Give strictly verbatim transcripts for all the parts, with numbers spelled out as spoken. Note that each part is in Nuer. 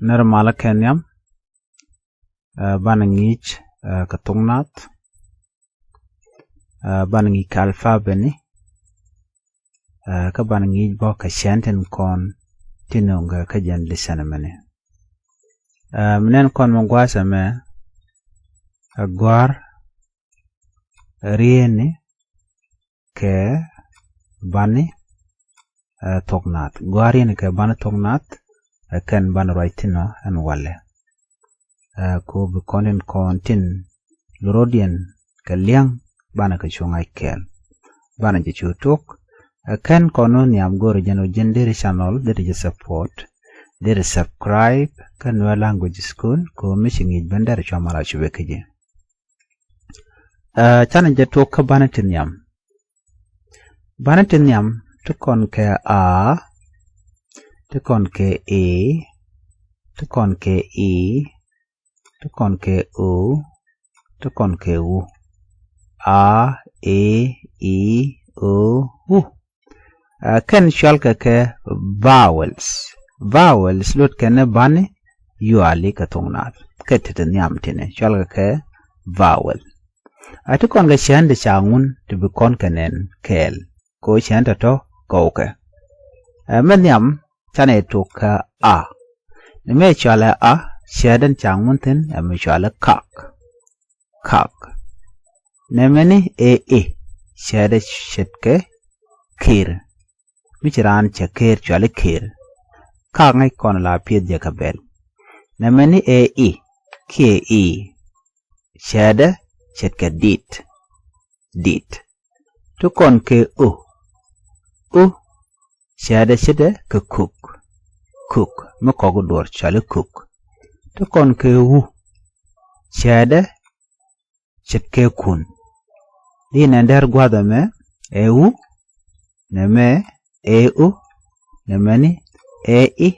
Nɛr malä kɛ nhiam, ɛ, banɛ ŋi̱i̱c, ɛ, kɛ thok naath, ɛ, banɛ ŋi̱i̱c kɛ alphabet ni, ɛ, kä banɛ ŋi̱i̱c bä kɛ cɛn tin kɔn tin nöŋ kɛ kä jɛn lesson mɛni. Ɛ, mi nɛn kɔn mi gua̱a̱th ɛmɛ, ɛ, gɔ̱a̱r rieni kɛ bani, ɛ, thok naath. Gɔ̱a̱r rieni kɛ bani thok naath, ɛ, kɛn banɛ ruac thi̱n ɔ ɛn walɛ. Ɛ, ko bi kɔn tin kɔn tin lorodiɛn kɛ liɛŋ banɛ kɛ cu ŋa̱c kɛɛl. Banɛ jɛ cu tok. Ɛ, kɛn kɔn wä nhiam go̱o̱rɛ jɛn wä jɛn deri channel, deri jɛ support, deri subscribe kä Nuer Language School, ko mi ci ŋi̱i̱c ben deri cua mal a cupɛ kä jɛ. Ɛ, canɛ jɛ tok kä banɛ ti nhiam. Banɛ ti nhiam ti kɔn kɛ a, ti kɔn kɛ e, ti kɔn kɛ i, ti kɔn kɛ o, ti kɔn kɛ u. A, e, i, o, u. Ɛ, kɛn cual kɛ kɛ vowels. Vowels lot kɛn ni bani yuali kɛ thok naath. Kɛ ti ti nhiam tini cual kɛ kɛ vowel. A ti kɔn kɛ cɛn ti ca ŋun ti bi kɔn kɛ nɛn kɛɛl. Ko cɛn tɔtɔ kɛ okɛ. Ɛ, mɛ nhiam canɛ tok kä a. Ni mɛ cualɛ a, cɛɛdɛn ca ŋun thin ɛ mi cualɛ kak. Kak. Nɛmɛ ni ɛ i, cɛɛdɛ ce̱tkɛ kir. Mi ci raan cɛ kir cualɛ kir. Kak ŋäc kɔn la pieth jɛ kɛ bɛl. Nɛmɛ ni ɛ i, kiɛ i, cɛɛdɛ ce̱tkɛ dit. Dit. Ti kɔn kɛ o. O, cɛɛdɛ ce̱tdɛ kɛ kuk. Kuk, mi kɔk duɔr cualɛ kuk. Ti kɔn kɛ u, cɛɛdɛ ce̱tkɛ kun. Di nɛn dɛr gua̱th ɛmɛ, ɛ u, nɛmɛ ɛ u, nɛmɛ ni ɛ i,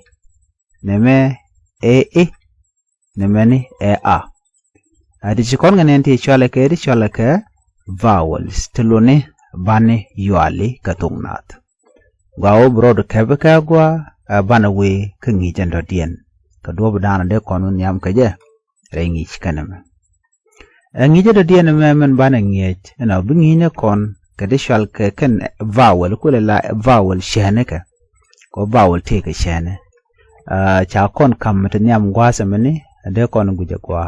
nɛmɛ ɛ i, nɛmɛ ni ɛ a. A ti ci kɔn kɛ nɛn ti cualɛ kɛ, ti cualɛ kɛ vowels, ti luni bani yuali kɛ thok naath. Gua wä bi rɔɔdu kɛpi kɛ gua, ɛ, banɛ wee kä ŋi̱i̱cɛ dɔ̱diɛn. Kɛ duɔ̱p daanɔ dee kɔn wä nhiam kɛ jɛ rɛy ŋi̱i̱c kɛn ɛmɛ. Ɛ, ŋi̱i̱cɛ dɔ̱diɛn ɛmɛ mɛn banɛ ŋi̱eec ɛnɔ bi ŋi̱i̱cnɛ kɔn kɛ ti cual kɛ kɛn vowel kulɛ la vowel cɛɛnikɛ. Kɛ vowel tëëkɛ cɛɛni. Ɛ, ca kɔn kam ti nhiam gua̱a̱th ɛmɛni dee kɔn guic ɛ gua.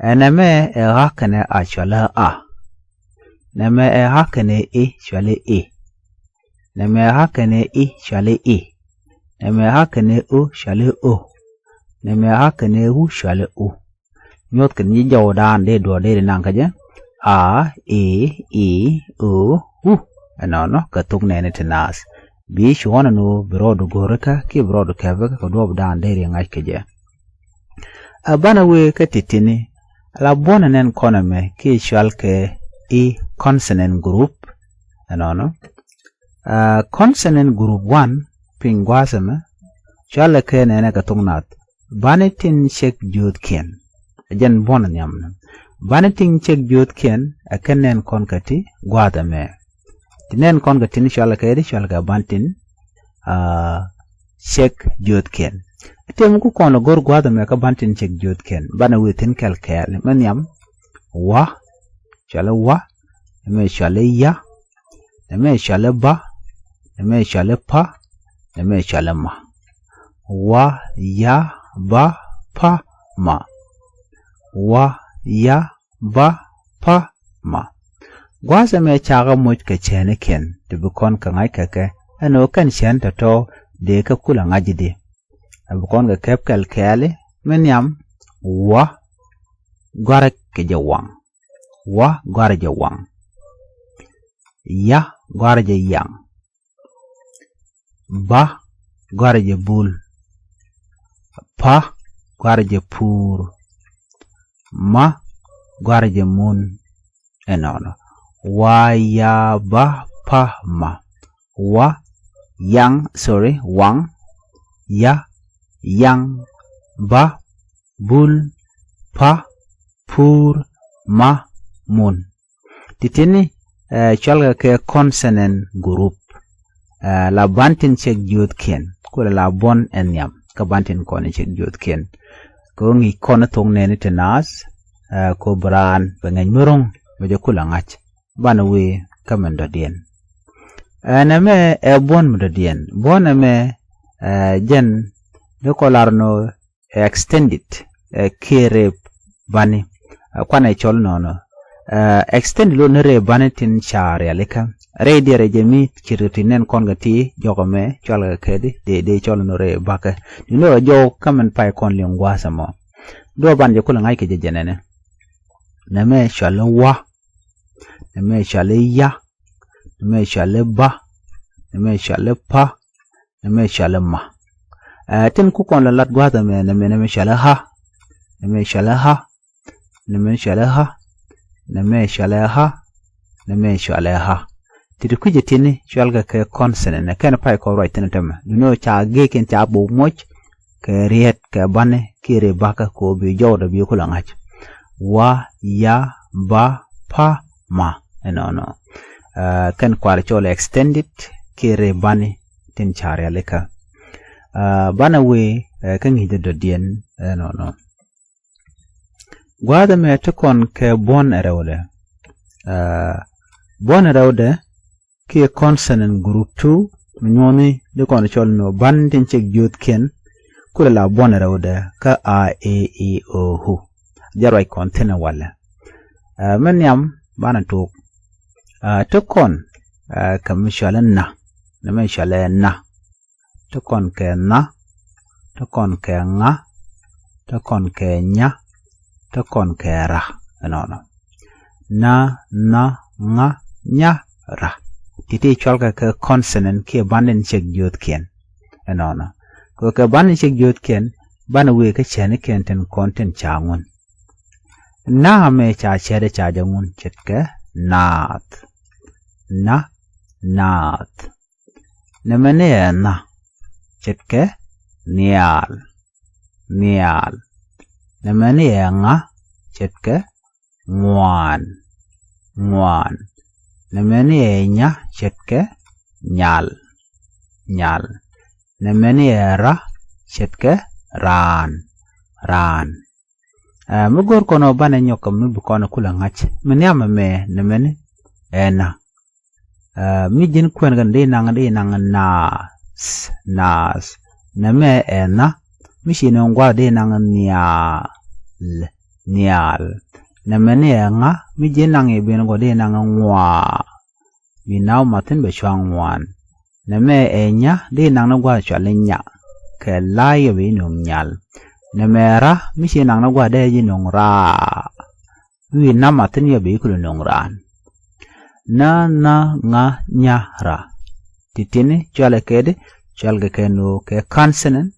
Ɛ, nɛmɛ ɛ ɣa̱ kɛnɛ a cualɛ a. Nɛmɛ ɛ ɣa̱ kɛnɛ i cualɛ i. Nɛmɛ ɣa̱ kɛnɛ i cualɛ i. Nɛmɛ ɣa̱ kɛnɛ o cualɛ o. Nɛmɛ ɣa̱ kɛnɛ u cualɛ u. Nyuɔth kɛn nyi jɔwdan dee duɔ̱ɔ̱r dee ri naŋ kä jɛ. A, e, i, o, u. Ɛnɔnɔ kɛ thok nɛɛni ti naath. Bi cuɔ̱nɛ nu bi rɔɔdu go̱o̱rikä kiɛ bi rɔɔdu kɛpikä kɛ duɔ̱ɔ̱pdan dee ri ŋa̱c kä jɛ. A banɛ wee kä titini, la buɔ̱nɛ nɛn kɔn ɛmɛ kiɛ cual kɛ i consonant group. Ɛnɔnɔ. A, consonant group one, piny gua̱a̱th ɛmɛ, cualɛ kɛ nɛnɛ kɛ thok naath. Bani tin cek jiöthkiɛn. Ɛ jɛn buɔ̱nɛ nhiam ni. Bani tin cek jiöthkiɛn, ɛ kɛ nɛn kɔn kɛ ti gua̱a̱th ɛmɛ. Ti nɛn kɔn kɛ tin cualɛ kɛ, ti cualɛ kɛ bani tin, a, cek jiöthkiɛn. Tëë mi ku kɔn lɛ go̱r gua̱a̱th ɛmɛ kä bani tin cek jiöthkiɛn. Banɛ wee thi̱n kɛl kɛɛl. Mɛ nhiam, wa, cualɛ wa, nɛmɛ cualɛ ya, nɛmɛ cualɛ ba, nɛmɛ cualɛ pa, nɛmɛ cualɛ ma. Wa, ya, ba, pa, ma. Wa, ya, ba, pa, ma. Gua̱a̱th ɛmɛ cakɛ moc kɛ cɛɛnikiɛn ti bi kɔn kɛ ŋa̱c kɛ kɛ ɛn ɣöö kɛn cɛɛn tɔ̱tɔ̱ dee kɛ kulɛ ŋa̱c i̱di. Ɛ bi kɔn kɛ kɛp kɛl kɛɛli mi nhiam, wa, gɔ̱a̱rɛ kɛ jɛ waŋ. Wa gɔ̱a̱rɛ jɛ waŋ. Ya gɔ̱a̱rɛ jɛ yaŋ. Ba gɔ̱a̱rɛ jɛ bul. Pa gɔ̱a̱rɛ jɛ puur. Ma gɔ̱a̱rɛ jɛ mun. Ɛnɔnɔ. Wa, ya, ba, pa, ma. Wa, yaŋ, sorry, waŋ. Ya, yaŋ, ba, bul, pa, puur, ma, mun. Titini, ɛ, cualkɛ kɛ consonant group. Ɛ, la ban tin cek jiöthkiɛn kulɛ la buɔn ɛn nhiam. kä ban tin kɔn in cik juɔthkiɛn. Kɛ ɣöö ŋi̱i̱c kɔn thok nɛɛni ti naath, ɛ, kɛ ɣöö bi raan bɛ ŋäc mi ro̱ŋ bɛ jɛ kulɛ ŋa̱c. Banɛ wëë kä min dɔ̱diɛn. Ɛ, nɛmɛ ɛ buɔ̱n mi dɔ̱diɛn. Buɔ̱n ɛmɛ, ɛ, jɛn dee kɔ lar nɔ ɛ extended, ɛ, kiɛ rɛy bani. Ɛ, kuanɛ cɔl nɔnɔ. Ɛ, extended lo ni rɛy bani tin ca rialikä. Rɛy diɛrɛ jɛ mi ci ri ti nɛn kɔn kɛ ti jɔkɔ mɛ cɔal kɛ kɛ di, dee, dee cɔl nɔ rɛy bakä. Ni nɔ jɔw kä min pay kɔn liŋ gua̱a̱th ɛmɔ. Duɔ ban jɛ kulɛ ŋa̱c kɛ jɛ jɛ nɛnɛ. Nɛmɛ cɔal i̱ wa. Nɛmɛ cɔal i̱ ya. Nɛmɛ cɔal i̱ ba. Nɛmɛ cɔal i̱ pa. Nɛmɛ cɔal i̱ ma. Ɛ, tin ku kɔn la lat gua̱a̱th ɛmɛ, nɛmɛ, nɛmɛ cɔal i̱ ha. Nɛmɛ cɔal i̱ ha. Nɛmɛ cɔal i̱ ha. Nɛmɛ cɔal i̱ ha. Nɛmɛ cɔal i̱ ha. Ti ti kui̱c ɛ ti̱ni cɔal kɛ kɛ consonant, ɛ kɛn pay kɔn ruac thi̱n tɛmɛ. Duno ca gek in ca bok moc kɛ riet kɛ bani kiɛ rɛy bakä kɛ ɣöö bi jɔwdɛ bi kulɛ ŋa̱c. Wa, ya, ba, pa, ma. Ɛnɔnɔ. Ɛ, kɛn kuar cɔl extended kiɛ rɛy bani tin ca rialikä. Ɛ, banɛ wëë, ɛ, kä ŋi̱i̱cdɛ dɔ̱diɛn ɛnɔnɔ. Gua̱a̱th ɛmɛ ti kɔn kɛ buɔ̱n ɛ rɛwdɛ. Ɛ, buɔ̱n ɛ rɛwdɛ kiɛ consonant group two mi nyuɔ̱ni di kɔn cɔl nɔ ban tin cik jiöthkiɛn. Kulɛ la buɔ̱n ɛ rɛwdɛ kä a, e, i, o, u. Jɛ ruac kɔn thi̱n ɛ walɛ. Ɛ, mi nhiam banɛ tok. Ɛ, ti kɔn, ɛ, kɛ mi cɔal i̱ na. Nɛmɛ cɔal i̱ na. Ti kɔn kɛ na. Ti kɔn kɛ ŋa. Ti kɔn kɛ nya. Ti kɔn kɛ ra. Ɛnɔnɔ. Na, na, ŋa, nya, ra. Ti ti cɔal kɛ kɛ consonant kiɛ ban tin cik jiöthkiɛn. Ɛnɔnɔ. Kɛ kɛ ban tin cik jiöthkiɛn, banɛ wëë kä cɛɛnikiɛn tin kɔn tin ca ŋun. Na mɛ ca cɛɛt ca jɛ ŋun ce̱tkɛ naath. Na, naath. Nɛmɛ ni ɛ na ce̱tkɛ nhial, nhial. Nɛmɛ ni ɛ ŋa ce̱tkɛ ŋuan, ŋuan. Nɛmɛ ni ɛ nya ce̱tkɛ nyal, nyal. Nɛmɛ ni ɛ ra ce̱tkɛ raan, raan. Ɛ, mi go̱r kɔn ɔ banɛ nyɔk kɛ mi bi kɔn kulɛ ŋa̱c. Mi nhiam ɛmɛ nɛmɛ ni ɛ na. Ɛ, mi ji̱n kuɛn kɛn dee naŋ, dee naŋ naath, naath. Nɛmɛ ɛ na. Mi ci nöŋ gua̱th dee naŋ nhial, nhial. Nɛmɛ ni ɛ ŋa. Mi ji̱n naŋ i̱ ben gɔ dee naŋ ŋuaa. Wi̱i̱ na wä mathin bɛ cua ŋuan. Nɛmɛ ɛ nya, dee naŋ ni gua̱th cɔal i̱ nya. Kɛ la yɛ bɛ ji̱ nöŋ nyal. Nɛmɛ ra, mi ci naŋ ni gua̱th dee ji̱ nöŋ raa. Wi̱i̱ na mathin yɛ bɛ ji̱ kulɛ nöŋ raan. Na, na, ŋa, nya, ra. Ti tini cɔalɛ kɛ di, cɔalkɛ kɛ nöö kɛ consonant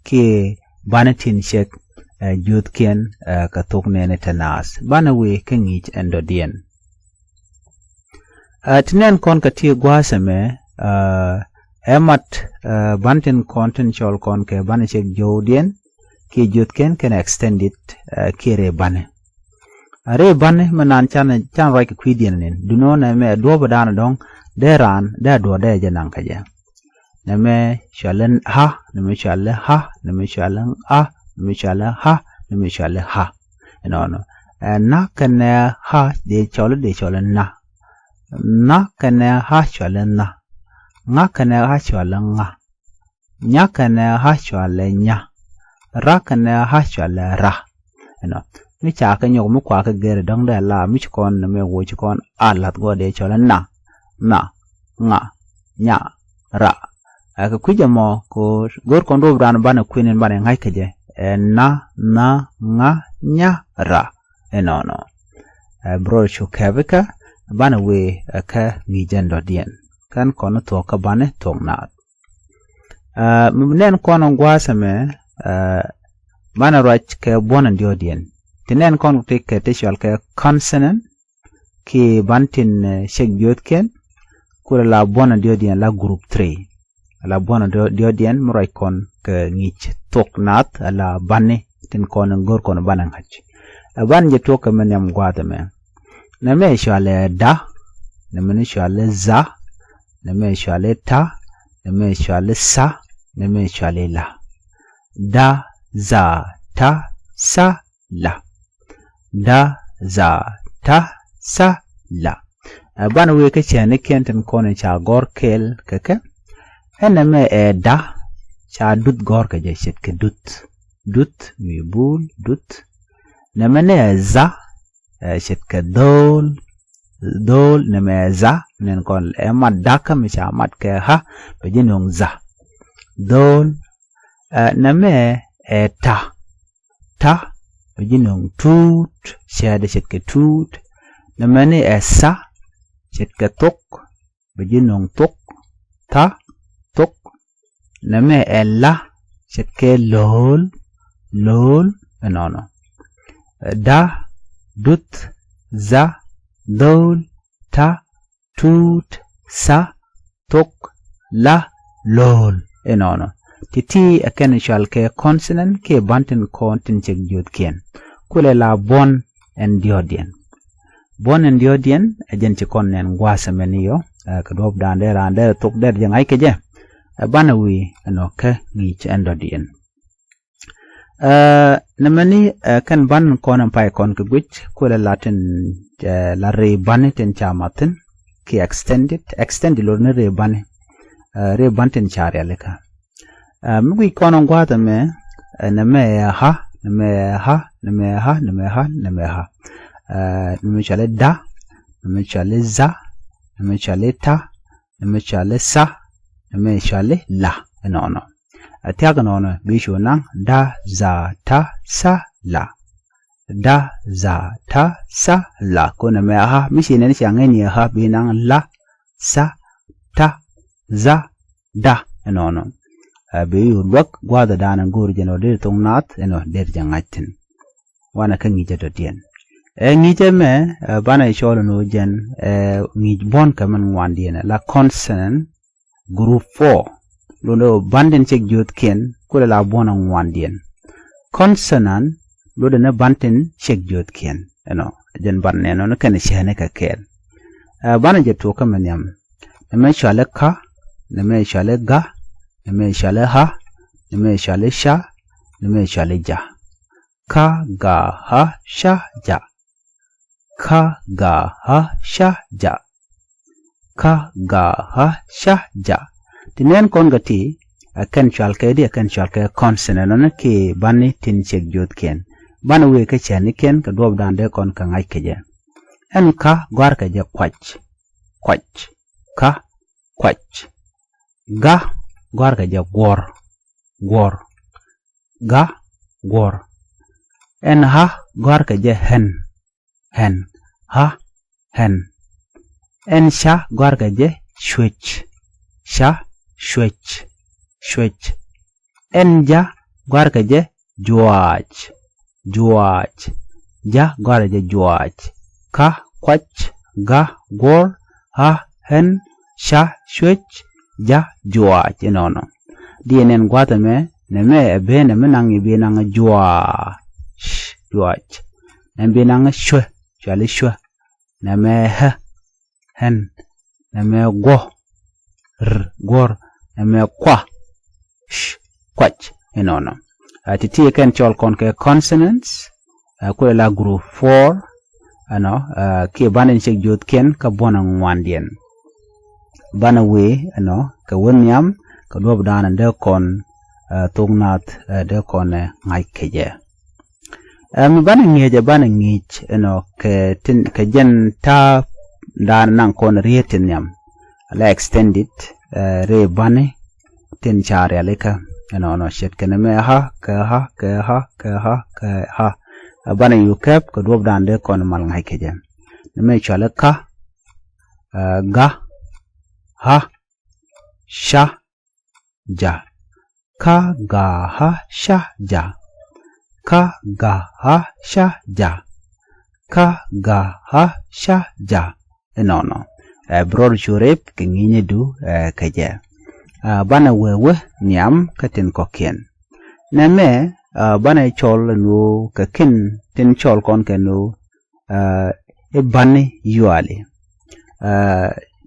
kiɛ banɛ tin cek, ɛ, jiöthkiɛn, ɛ, kɛ thok nɛɛni te naath. Banɛ wëë kä ŋi̱i̱c ɛn dɔ̱diɛn. Ɛ, ti nɛn kɔn kɛ ti gua̱a̱th ɛmɛ, ɛ, ɛ mat, ɛ, ban tin kɔn tin cɔl kɔn kɛ banɛ cek jiöthdiɛn kiɛ jiöthkiɛn kɛn extended, ɛ, kiɛ rɛy banɛ. Ɛ, rɛy banɛ mɛ naan can, can ruac kɛ kui̱diɛn nin. Dunɔ nɛmɛ ɛ duɔ̱ɔ̱p ɛ daanɔ dɔ̱ŋ dee raan dee a duɔ̱ɔ̱r dee jɛ naŋ kɛ jɛ. Nɛmɛ cɔalɛ ha, nɛmɛ cɔalɛ ha, nɛmɛ cɔalɛ a, nɛmɛ cɔalɛ ha, nɛmɛ cɔalɛ ha. Ɛnɔnɔ. Ɛ, na kɛnɛ ha dee cɔalɛ, dee cɔalɛ na. Na kɛnɛ ha cɔalɛ na. Ŋa kɛnɛ ha cɔalɛ ŋa. Nya kɛnɛ ha cɔalɛ nya. Ra kɛnɛ ha cɔalɛ ra. Ɛnɔ. Mi ca kɛ nyɔk mi kua kɛ gɛr dɔ̱ŋ dee la mi ci kɔn nɛmɛ woc kɔn a lath gɔɔ dee cɔalɛ na. Na. Ŋa. Nya. Ra. Ɛ kɛ kui̱c ɛmɔ kɛ go̱r kɔn duɔ̱p raan banɛ kui̱n in banɛ ŋa̱c kɛ jɛ. Ɛ na, na, ŋa, nya, ra. Ɛnɔnɔ. Ɛ bi rɔ cu kɛpikä banɛ wëë ɛ kä ŋi̱i̱c ɛn dɔ̱diɛn. Kɛn kɔn thuɔ̱k kä banɛ thuɔ̱k naath. Ɛ mi nɛn kɔn gua̱a̱th ɛmɛ, ɛ, banɛ ruac kɛ buɔ̱n ɛn diɔ̱ɔ̱diɛn. Ti nɛn kɔn ti kɛ ti cɔal kɛ consonant, kiɛ ban tin, ɛ, cek jiöthkiɛn, kulɛ la buɔ̱n ɛ diɔ̱diɛn la group three. Ala buɔ̱n ɛ diɔ̱diɛn mi ruac kɔn kɛ ŋi̱i̱c thuɔ̱k naath ala bani tin kɔn in go̱r kɔn banɛ ŋa̱c. Ɛ ban jɛ tuɔk kɛ mi nhiam gua̱a̱th ɛmɛ. Nɛmɛ cɔalɛ da, nɛmɛ ni cɔalɛ dha, nɛmɛ cɔalɛ ta, nɛmɛ cɔalɛ tha, nɛmɛ cɔalɛ la. Da, dha, ta, tha, la. Da, dha, ta, tha, la. Ɛ, banɛ wëë kä cäätnikiɛn tin kɔn ca gɔ̱r kɛɛl kɛ kɛ. Ɛn nɛmɛ ɛ da, ca duth gɔ̱r kɛ jɛ ce̱tkɛ duth. Duth, mi bul, duth. Nɛmɛ ni ɛ dha, ɛ, ce̱tkɛ dho̱o̱l. Dho̱o̱l, nɛmɛ ɛ dha, nɛn kɔn ɛ mat dakä mi ca mat kɛ ha, bɛ ji̱ nöŋ dha. Dho̱o̱l. Ɛ, nɛmɛ ɛ ta. Ta, bɛ ji̱ nöŋ tuut, cäätdɛ ce̱tkɛ tuut. Nɛmɛ ni ɛ tha, ce̱tkɛ thok, bɛ ji̱ nöŋ thok. Tha, thok. Nɛmɛ ɛ la, ce̱tkɛ lo̱o̱l, lo̱o̱l, ɛnɔnɔ. Ɛ, da, duth, dha, dho̱o̱l, ta, tuut, tha, thok, la, lo̱o̱l, ɛnɔnɔ. Ti̱ti̱ ɛ kɛn cɔal kɛ consonant kiɛ ban tin kɔn tin cek jiöthkiɛn. Kulɛ la buɔ̱n ɛn diɔ̱ɔ̱diɛn. Buɔ̱n ɛn diɔ̱ɔ̱diɛn ɛ jɛn ci kɔn nɛn gua̱a̱th ɛmɛ ni yɔ, ɛ, kɛ duɔ̱ɔ̱pdan dee raan dee thok dee jɛ ŋa̱c kɛ jɛ. Ɛ, banɛ wëë ɛnɔ kä ŋi̱i̱c ɛn dɔ̱diɛn. Ɛ, nɛmɛ ni, ɛ, kɛn ban kɔn ɛn pay kɔn kɛ guic, kulɛ la tin, ɛ, la rëë bani tin ca mathin, ki extended, extended lot ni rëë bani, ɛ, rëë ban tin ca rialikä. Ɛ, mi guic kɔn ɛn gua̱a̱th ɛmɛ, ɛ, nɛmɛ ɛ ha, nɛmɛ ɛ ha, nɛmɛ ɛ ha, nɛmɛ ɛ ha, nɛmɛ ɛ ha. Ɛ, nɛmɛ cɔali da, nɛmɛ cɔali dha, nɛmɛ cɔali ta, nɛmɛ cɔali tha, nɛmɛ cɔali la, ɛnɔnɔ. Ɛ thiak ɛnɔnɔ, bi cu naŋ da, dha, ta, tha, la. Da, dha, ta, tha, la. Kɔn nɛmɛ ɛ ha, mi ci nɛn cia ŋäcni ɛ ha, bi naŋ la, tha, ta, dha, da, ɛnɔnɔ. Ɛ, bi cu luäk gua̱a̱thdan ɛn go̱o̱r jɛn ɔ deri thok naath, ɛnɔ deri jɛ ŋa̱c thi̱n. Wanɛ kä ŋi̱i̱cä dɔ̱diɛn. Ɛ, ŋi̱i̱cä mɛ, ɛ, banɛ cɔl ɛn ɣöö jɛn, ɛ, ŋi̱i̱c buɔ̱n kɛ min ŋuandiɛn, la consonant group four. Lundɛ ɣöö ban tin cek jiöthkiɛn, kulɛ la buɔ̱n ɛ ŋuandiɛn. Consonant, lundɛ ni ban tin cek jiöthkiɛn. Ɛnɔ, jɛn ban nɛn ɔ ni kɛn cäätni kɛ kɛɛl. Ɛ, banɛ jɛ tuɔk kä mi nhiam. Nɛmɛ cɔali ka, nɛmɛ cɔali ga, nɛmɛ cɔali ha, nɛmɛ cɔali ca, nɛmɛ cɔali ja. Ka, ga, ha, ca, ja. Ka, ga, ha, ca, ja. Ka, ga, ha, ca, ja. Ti nɛn kɔn kɛ ti, ɛ kɛn cɔal kɛ di, ɛ kɛn cɔal kɛ consonant nɔnɔ ki bani tin cek jiöthkiɛn. Banɛ wëë kä cäätnikiɛn kɛ duɔ̱ɔ̱pdan dee kɔn kɛ ŋa̱c kɛ jɛ. Ɛn ka gɔ̱a̱rkɛ jɛ kuac. Kuac. Ka, kuac. Ga gɔ̱a̱rkɛ jɛ guɔ̱r. Guɔ̱r. Ga, guɔ̱r. Ɛn ha gɔ̱a̱rkɛ jɛ ɣän. Ɣän. Ha, ɣän. Ɛn ca gɔ̱a̱rkɛ jɛ cuec. Ca, cuec. Cuec. Ɛn ja gɔ̱a̱rkɛ jɛ juaac. Juaac. Ja gɔ̱a̱rkɛ jɛ juaac. Ka, kuac, ga, guɔ̱r, ha, ɣän, ca, cuec, ja, juaac. Inɔnɔ. Diɛ nɛn gua̱a̱th ɛmɛ, nɛmɛ ɛ ben, nɛmɛ naŋ i̱ bi naŋ juaac. Juaac. Nɛmɛ bi naŋ cuɛ, cɔali cuɛ. Nɛmɛ ɣä, ɣän. Nɛmɛ guɔ, r, guɔ̱r. Nɛmɛ kua, sh, kuac. Inɔnɔ. Ɛ, ti̱ti̱ kɛn cɔl kɔn kɛ consonants, ɛ, kulɛ la group four, ɛnɔ, ɛ, kiɛ banɛ ni cek jiöthkiɛn kä buɔ̱n ɛ ŋuandiɛn. Banɛ wëë, ɛnɔ, kɛ wä nhiam, kɛ duɔ̱ɔ̱pdan dee kɔn, ɛ, thok naath, ɛ, dee kɔn, ɛ, ŋa̱c kɛ jɛ. Ɛ, mi banɛ ŋi̱eec, ɛ banɛ ŋi̱i̱c, ɛnɔ, kɛ tin, kɛ jɛn ta̱a̱ da̱a̱n naŋ kɔn rieet ti nhiam. Ala extended, ɛ, rëë bani tin ca rialikä. Ɛnɔnɔ ce̱tkɛ nɛmɛ ɣä, kɛ ɣä, kɛ ɣä, kɛ ɣä, kɛ ɣä. Ɛ, banɛ yuk kɛp kɛ duɔ̱ɔ̱pdan dee kɔn mal ŋa̱c kɛ jɛ. Nɛmɛ cɔali ka, ɛ, ga, ɣä, ca, ja. Ka, ga, ɣä, ca, ja. Ka, ga, ɣä, ca, ja. Ka, ga, ɣä, ca, ja. Inɔnɔ. Ɛ, bi rɔɔdu cu rep kɛ ŋi̱i̱cnidu, ɛ, kɛ jɛ. Ɛ, banɛ wee wä nhiam kä tin kɔ̱kiɛn. Nɛmɛ, ɛ, banɛ cɔl ɛn ɣöö kɛ kɛn tin cɔl kɔn kɛ ɛn ɣöö, ɛ, i̱ bani yuali. Ɛ,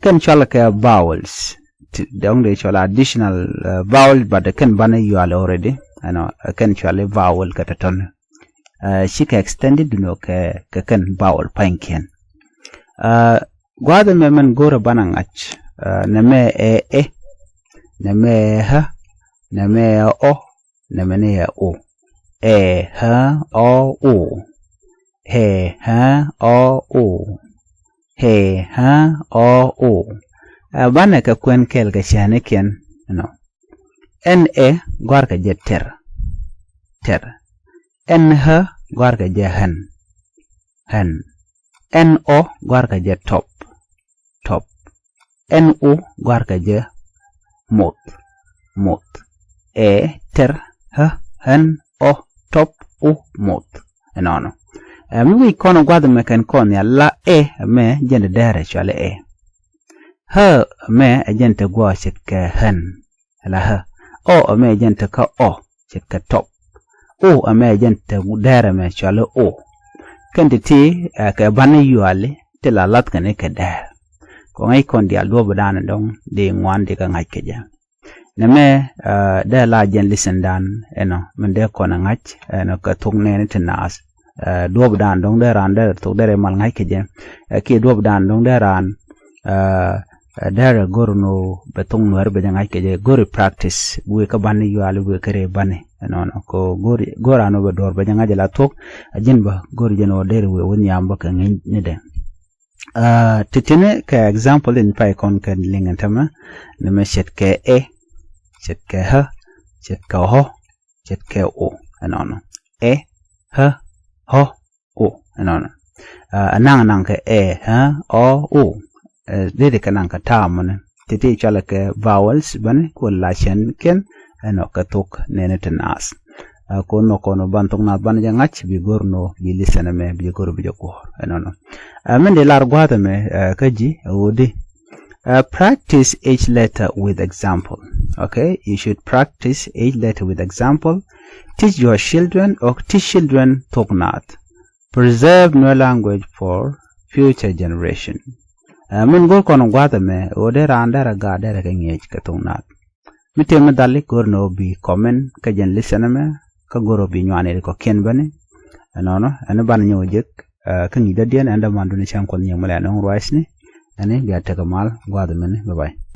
kɛn cɔal kɛ vowels. Ti, dɔ̱ŋ dee cɔl additional, ɛ, vowel, but kɛn bani yuali already. Ɛnɔ, kɛn cuali vowel kɛ tɔtɔn. Cikɛ extended dunɔ kɛ kɛ kɛn vowel pa̱nykiɛn. Gua̱a̱th ɛmɛ mɛn go̱rɛ banɛ ŋa̱c. Nɛmɛ ɛ ɛ, nɛmɛ ɛ ɣä, nɛmɛ ɛ ɔ, nɛmɛ ni ɛ o. Ɛ ɣä ɔ o. Ɛ ɣä ɔ o. Ɛ ɣä ɔ o. Banɛ kɛ kuɛn kɛl kɛ cäänikiɛn. Ɛnɔ, ɛn ɛ gɔ̱a̱rkɛ jɛ tɛr. Tɛr. Ɛn ɣä gɔ̱a̱rkɛ jɛ ɣän. Ɣän. Ɛn ɔ gɔ̱a̱rkɛ jɛ tɔp. Tɔp. Ɛn u gɔ̱a̱rkɛ jɛ moth. Moth. Ɛ tɛr ɣä ɣän ɔ tɔp u moth. Ɛnɔnɔ. Mi wi̱c kɔn gua̱th ɛmɛ kɛn kɔn nhial, la ɛ ɛmɛ jɛn te dɛrɛ cuali ɛ. Ɣä ɛmɛ ɛ jɛn te guɔ ce̱tkɛ ɣän. La ɣä. Ɔ ɛmɛ ɛ jɛn te kä ɔ ce̱tkɛ tɔp. O ɛmɛ ɛ jɛn te dɛrɛ mɛ cuali o. Kɛn ti ti kɛ banɛ yuali ti la lath kɛn kɛ dɛrɛ. Kɔ ŋäc kɔn diaal duɔ̱ɔ̱pdan dɔ̱ŋ di ŋuan di kɛ ŋa̱c kɛ jɛ. Nɛmɛ dee la jɛn listen dan ɛnɔ min dee kɔn ɛ ŋa̱c ɛnɔ kɛ thok nɛɛni ti naath. Duɔ̱ɔ̱pdan dɔ̱ŋ dee raan dee thok dee rɛ mal ŋa̱c kɛ jɛ. Kiɛ duɔ̱ɔ̱pdan dɔ̱ŋ dee raan dee rɛ go̱r nɔ bɛ thok nuɛr bɛ jɛ ŋa̱c kɛ jɛ, go̱ri practice wi̱i̱ kä bani yuali wi̱i̱ kä rɛ bani. Ɛnɔnɔ kɔ go̱r raan wä bɛ duɔ̱ɔ̱r bɛ jɛ ŋa̱c jɛ la thok. A ji̱n bä go̱r jɛn wä dee rɛ wi̱i̱ wä nhiam bä kɛ ŋi̱ny ni dɛ. Titini kɛ example in pay kɔn kɛ liŋ ɛn tämɛ. Nɛmɛ ce̱tkɛ ɛ, ce̱tkɛ ɣä, ce̱tkɛ ɣɔ, ce̱tkɛ o. Ɛnɔnɔ. Ɛ, ɣä, ɣɔ, o. Ɛnɔnɔ. Ɛ naŋ naŋ kɛ ɛ, ɣä, ɣɔ, o. Dee di kɛ naŋ kɛ ta̱a̱ mɔni. Titi cualɛ kɛ vowels bäni kuɔ la cɛn kiɛn. Ɛnɔ kɛ thok nɛɛni ti naath. Kɔn nɔ kɔn ban thok naath ban jɛ ŋa̱c bi go̱r nɔ bi listen ɛmɛ bi go̱r bi jɛ kuɔr. Ɛnɔnɔ. Min di lar gua̱a̱th ɛmɛ kä ji̱ ɛ wudi. Practice each letter with example. Okay, you should practice each letter with example. Teach your children or teach children thok naath. Preserve Nuer language for future generation. Min go̱r kɔn gua̱a̱th ɛmɛ ɣöö dee raan derɛ gaat derɛ kɛ ŋi̱eec kɛ thok naath. Mi tëë mi dhali go̱r ni ɣöö bi comment kä jɛn listen ɛmɛ kä go̱r ɣöö bi nyuani ri kɔ̱kiɛn bäni. Ɛnɔnɔ ɛn ban nyɔk jek kä ŋi̱i̱c dɔ̱diɛn ɛn däman duni cäŋ kuɔth nyiëŋ mi lɛ ɛn ɣöŋ ruacni. Ɛn bia tekɛ mal gua̱a̱th ɛmɛni, bye bye.